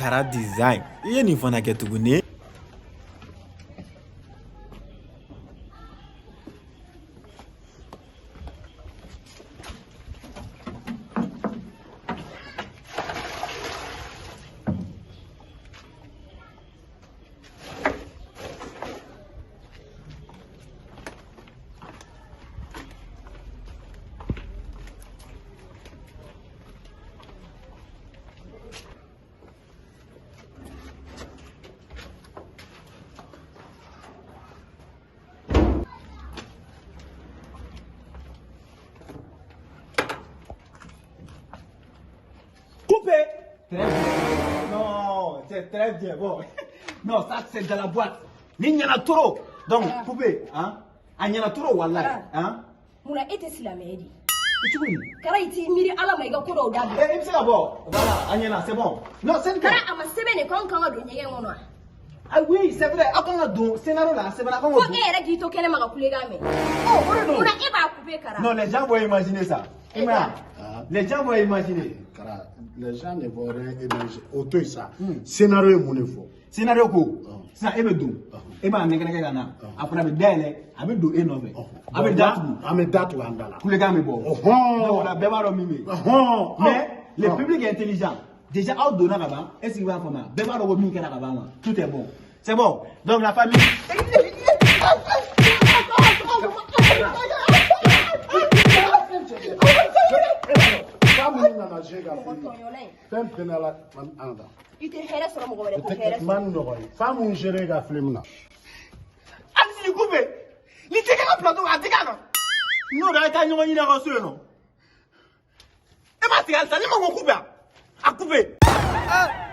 Kara Design, i ye nin fana kɛ tuguni. Coupé. Très bien. Non, c'est très bien. Bon. Non, ça c'est dans la boîte. Ni ɲɛna trop. Donc, coupé, hein? A ɲɛna trop wallahi, hein? Munna e tɛ silamɛ ye de? Cogo di? Kara, i t'i miiri Ala ma, i ka ko dɔw dabila. Eh, i bɛ se ka bɔ. Voilà, a ɲɛna, c'est bon. Non, c'est Kara, a ma sɛbɛn de k'anw kan ka don ɲɛgɛn kɔnɔ wa? Ah oui, c'est vrai. Aw kan ka don scénario la, c'est vrai, aw kan Fo ka don. e yɛrɛ k'i to kɛnɛma ka kulekan mɛn. Oh, o de don. Munna e b'a couper, Kara? Non, les gens vont imaginer ça. Eh, I m'a ye wa? Ah. Les gens vont imaginer. Kara, les gens ne vont rien imaginer. O to yen sa. Scénario ye mun de fɔ? Scénario ko, sisan e bɛ don, e b'a nɛgɛ ka na, a fana bɛ dayɛlɛ, a bɛ don e nɔfɛ. A bɛ da tugu. An bɛ da tugu an da la. Kulekan bɛ bɔ. Ɔhɔn. Donc, o la bɛɛ b'a dɔn min bɛ yen. Ɔhɔn. Mais le Ɔn. public est intelligent. Déjà, aw donna ka ban, est-ce que i b'a faamuya? Bɛɛ b'a dɔn ko min kɛra ka ban quoi. Tout est bon. C'est bon. Donc la famille. Fa minnu nana jouer ka Mɔgɔ film. tɔɲɔna ye. Fɛn fɛn la an da. I tɛ hɛrɛ sɔrɔ mɔgɔ wɛrɛ O ko tɛ hɛrɛ kɛ ma sɔrɔ. nɔgɔ ye. Fa mun géré ka film na. Hali sini coupé. Ni tɛ kɛ ka plateau kan, a tɛ k'a kan. N'o don, a ye taa ɲɔgɔn ɲini aw ka so yen nɔ. E m'a tigɛ halisa, ne ma ko coupé a? A coupé.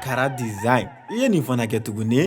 Kara Design, i ye nin fana kɛ tuguni.